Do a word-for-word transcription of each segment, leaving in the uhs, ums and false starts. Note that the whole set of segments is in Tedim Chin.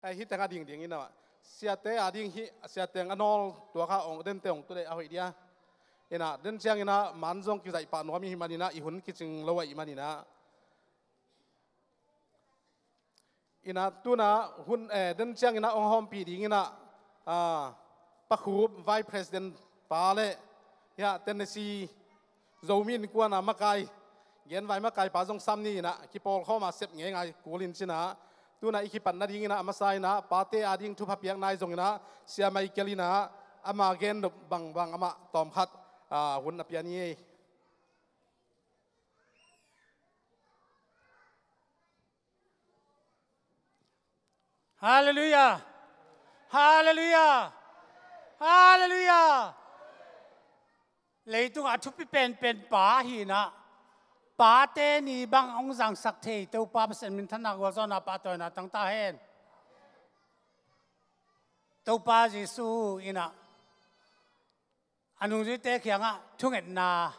Hih teng a dingding in ah, siate a ding hih, siate a nawl tuak a ong, dente ong tu leh a hoih dia. In ah, den ciangin ah man zong kizaih pah nuam i hih manin ah, i hun kicing lo ahih manin ah. In ah, tu-in ah hun, eh, den ciangin ah ong hawmpih dingin ah, ah, Pa Khup, Vice President pa leh, hiah Tennessee Zomi Innkuan a makai, genvai makai pa zong sam ni in ah, kipawlkhawm a sep ngeingai kul in ci-in ah, tu-in ah i kipat nadingin ah, a masa in ah, pate a ding thupha piakna ahi zongin ah, Sia Michael in ah, ama gen nop bangbang amah tawmkhat, ah, hun a pia ni ei. Halleluiah. Halleluiah. Halleluiah. Leitungah a thupi penpen pa hi-in ah, Pate Ni bang hong zangsak thei Topa Pasian minthanna, gualzawhna, pahtawina tang ta hen. Topa Jesuh in ah a nungzuite kiangah thungetna,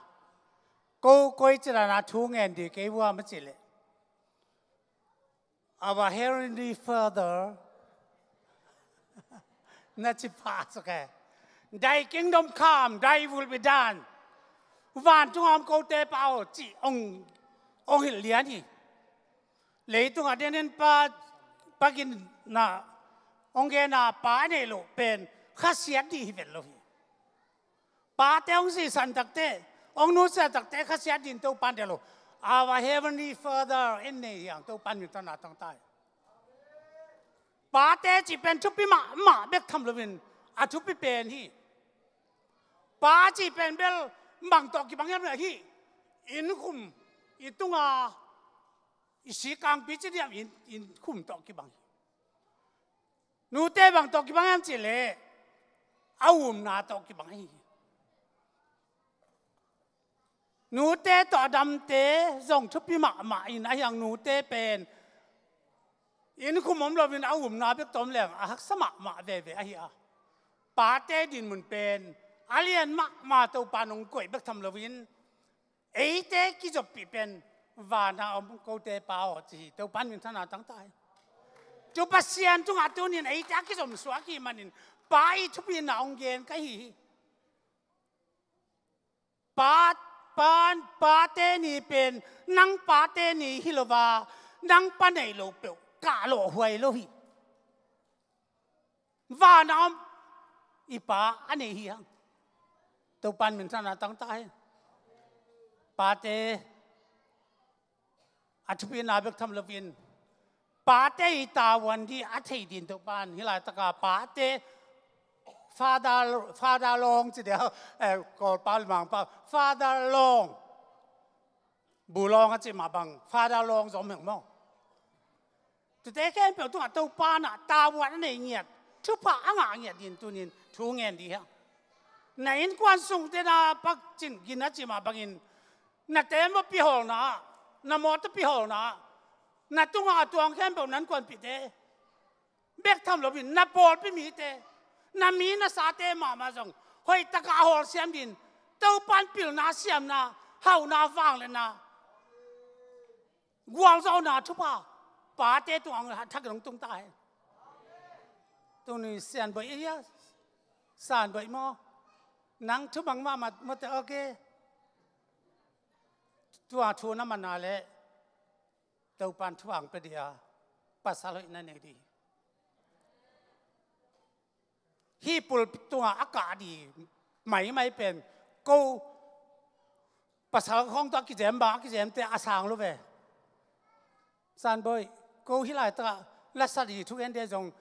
ko koici dan a thu ngen ding ka hi uh hiam a cih leh, "Our Heavenly Father," na ci pah sak e. "Thy kingdom come, thy will be done." Vantung a om kote Pa aw, cih hong, hong hilh lian hi. Leitungah den in Pa, Pa ginna hong gen a, Pa a neih loh pen khasiat ding hi vet lo hi. Pate hong sisan takteh, hong nusia takteh khasiat ding Topa'n deih lo. Our Heavenly Father in nei hi hang, Topa'n minthanna tang ta hen. Pate cih pen thupi mahmah bek tham loin, a thupi pen hi. Pa cih pen bel bang tawh kibang hiam cih leh, inn khum, i tunga, i sikangpi ci diam, inn, inn khum tawh kibang hi. Nute bang tawh kibang hiam cih leh, a umna tawh kibang hi. Nute tawh a damte zong thupi mahmah in, ahi hang nute pen inn khum om loin a umna bek tawh om leng a haksa mahmah veve ahi a. Pate dinmun pen a lian mahmah, Topa'n hong koih bek tham loin, eite kizoppih pen, "Van a om kote Pa aw," ci hi. Topa'n minthanna tang ta hen. Tu Pasian tungah tuni-in eite a kizom suak i hih manin, Pa i thupina hong gen ka hi hi. Pa, Pa, Pate Ni pen nang pate ni hi lo a, nang pa neih loh peuh kah lawhhuai lo hi. Van a om i Pa a nei hi hang. Topa'n minthanna tang ta hen. Pate a thupina bek tham loin, pate i tavuan ding a thei ding Topa'n hih laitak a pate, Father, Father Long ci dia, eh, Kawlpau leh Mangpau, Father Long. Bu Long a cih mah bang, Father Long zong om hang maw. Tuate khempeuh tungah Topa'n ah tavuan a nei ngiat, thupha a ngah ngiat ding tuni-in thu ngen ding hi hang. Na innkuan sungte na pak cin gin a cih mah bangin, na tembaw pihawlna, na mawtaw pihawlna, na tungah a tuang khempeuh na innkuanpihte bek tham loin, na pawlpi mite, na mi na sate mahmah zong hoih takin a hawlsiam ding, Topa'n pilna, siamna, hauhna, vangliatna, gualzawhna thupha pate tungah hong thak in hong tung ta hen. Tuni Sianbawi ei hia? Sanbawi maw? Nang thumang mahmah maw te, okay. Tua thu na man a leh Topa'n thupha hong pia ding a, pasal hoih na nei ding. Hih pulpit tungah a kah ding maimai pen, ko pasal khawng tawh a kizem bang a kizemte a sang lo ve. Sanbawi, ko hih laitakah lasa ding, thugente zong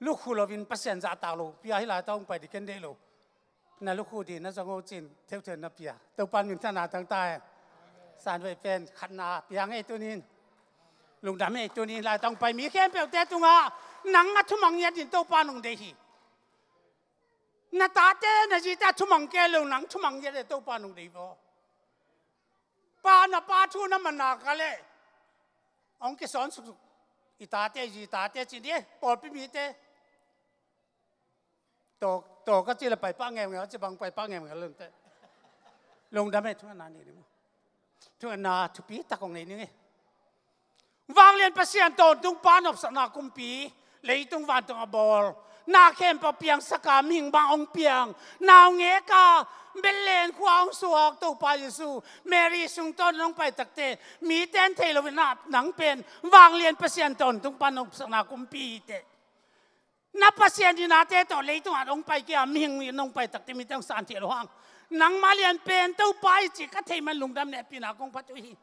lukhu loin, Pasian zahtak lo pi-a hih laitak hong pai ding ken deih lo. Na lukhu ding na zong o cin theutheu na pia. Topa'n minthanna tang ta hen. Sanbawi pen khatna pia ing ei tuni-in. Lungdam ei tuni-in, laitak hong pai mi khempeuhte tungah nang a thumang ngiat ding Topa'n hong deih hi. Na tate, na zite a thumang kei lo, nang thumang ngiat ding Topa'n hong deih hi aw. Pa, na pa thu na man a ka leh hong kisawn suksuk. I tate, i zi tate ci ding, pawlpi mite. Taw, taw ka cih leh pai pah ngeungeu, a cih bang pai pah ngeungeu lo inteh. Lungdam ei, thungetna nei ni maw. Thungetna thupi tak hong nei ni ei. Vanglian Pasian, tawntung Pa, nopsakna Kumpi, Leitung vantung a bawl, na khempeuh piangsak a, mihing bang hong piang, naungek a, Bethlehem khua hong suak Topa Jesu, Mary sung tawh nong pai takte, mite in thei loin ah, nang pen vanglian Pasian tawntung pan hong sakna kumpi hi teh. Na Pasian dinate tawh leitung ah hong pai kei a, mihing in hong pai takte, mite hong san thei lo hang. Nangmah lian pen Topa hi cih ka theih man lungdam nehpihna kong phat uh hi.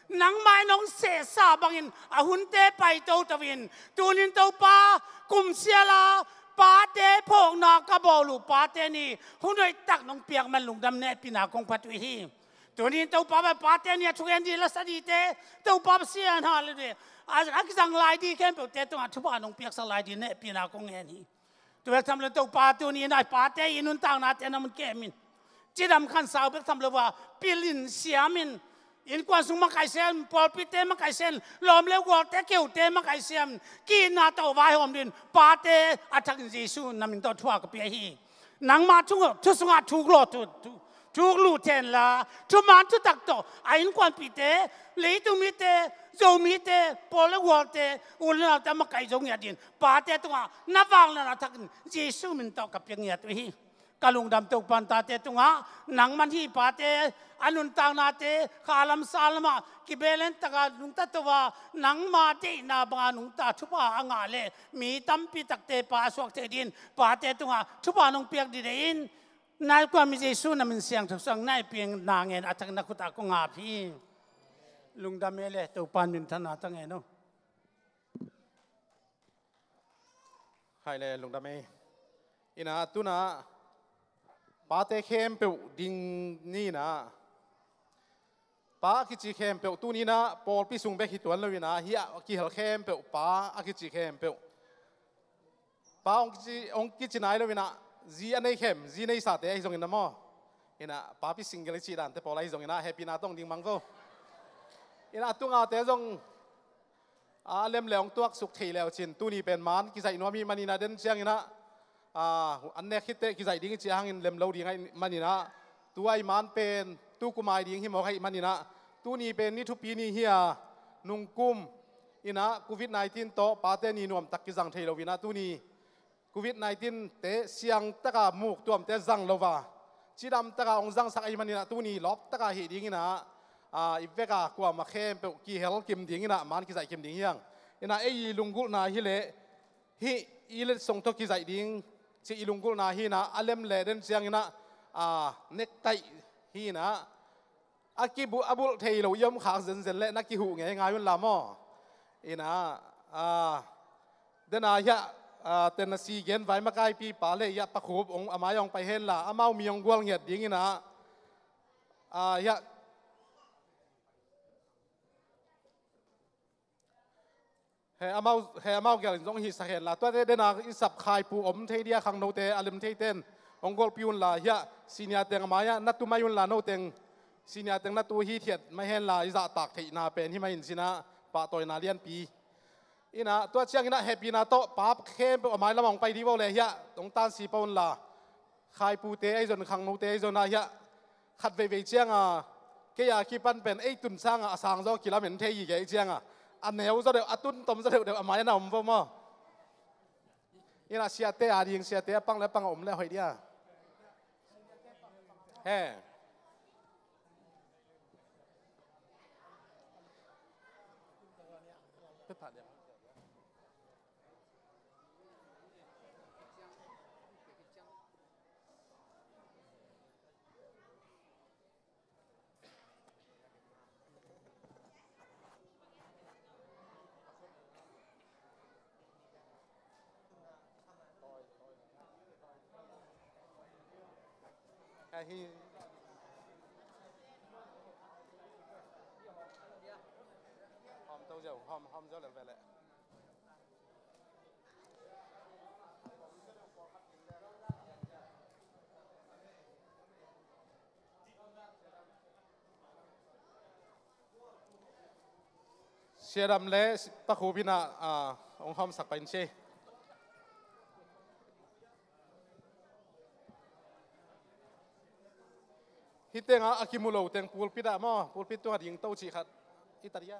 Nangmah in hong sehsa bangin a hunte pai toto in, tunin Topa kum sial a pate phawkna ka bawl uh, pate ni hun hoih tak nong piak man lungdam nehpihna kong phat uh hi. Tunin Topa bang pate ni a thugen di lasa dite, Topa Pasian, hallelujah, a, a kizang lai di khempeuhte tungah thupha nong piaksak lai di nehpihna kong ngen hi. Tua bek tham lo Topa tuni in a pate i nuntaknate na mun kem in. Cidam khansau bek tham lo a, pil in siam in, innkuan sung makaih siam, pawlpite makaih siam, lawm le gualte keute makaih siam, ki-itna tawh vaihawm din, pate a thakin Jesu na min tawh thu a ka pia hi. Nangmah thu, thu sungah thuk law, thu, thu, thuk lut hen la, thuman thutak tawh a innkuanpihte, leitung mite, Zomite, pawl le gualte, u le naute makaih zo ngiat din, pate tungah na vanglian a thakin Jesu min tawh ka pia ngiat uh hi. Ka lungdam Topa in tate tungah nangman hih pate a nuntaknate kha lam sa lamah kibelen taka nungta to a, nangma deihna banga nungta thupha a ngah le mi tampi takte pa a suak thei din pate tungah thupha nong piak dide in, na kua mi Jesu na min siangtho sang na i piang na ngen a thak na khut a kong ap hi. Lungdam e le Topa in minthanna ta ngen o. Khai le lungdam e. Ina tuna pate khempeuh ding ni ina, pa a kici khempeuh tuni ina pawlpi sung bek hi tuan lo ina, hih a kihel khempeuh pa a kici khempeuh, pa hong kici, hong kici nai lo ina, zi a nei khem, zi nei sate ahi zongin na maw. Ina papi single i cih dante pawl ahi zongin a hehpihna tawh ding mang vo. Ina a tungate zong a lem le hong tuaksuk thei leu cin, tuni pen man kizaih nuam i hih manin a den ciangin ah, a, an nek khit teh kizaih ding i cih hangin lem lo ding ahih manin ah, tua i man pen tu kum ai ding hi mawk ahih manin ah, tuni pen ni thupi ni hi a, nungkum in ah covid nineteen tawh pate ni nuamtak kizang thei lo in ah, tuni covid nineteen te siang taka muk tuamte zang lo a, cidam taka hong zangsak ahih manin ah tuni lawp taka hih dingin ah, a, i veka kuamah khempeuh kihel kim dingin ah man kizaih kim ding hi hang. Ina ei i lunggulhna hi leh hih i letsong tawh kizaih ding cih i lunggulhna hi ina, a lem le den ciangin ah, a, nektaih hi ina, a kibu-, a bulh thei lo i om khak zenzen leh na kihuh ngeingai un la maw. Ina, a, dena hiah, a, Tennessee gen vai makaipi pa le hiah Pa Khup hong, a mai hong pai hen la, amau mi hong gual ngiat dingin ah, a, hiah, he amau, he amau gelin zong hihsak hen la, tuate dena i sap khaipu om thei dia khangnote a lem theiten hong golhpih un la, hiah senior teng a mai-ah na tu mai un la, no teng senior teng na tu hithiat mai hen la, i zahtak theihna pen hi mah in cin ah pahtawina lianpi. Ina tua ciangin ah hehpihna tawh pa khempeuh a mai lamah hong pai dih vo le, hiah hong tansi pah un la, khaipute ahi zong khangnote ahi zong ah hiah khat veivei cianga kei a kipan pen ei tun sanga a sang zaw kilamen thei hi kei cianga, a neu zaw deuh, a tun tom zaw deuhdeuh a mai-ah na om vo maw. Ina siate a ding, siate a pang le pang a om le hoih dia. He. Ahi. Hawm to ziau, hawm, hawm ziau lel ve leh. Sia Dam le Pa Khup in ah, ah, hong hawmsak pah in sia. Hih tengah a kimu lo teng pulpit ah maw, pulpit tungah ding to cih khat i ta dia.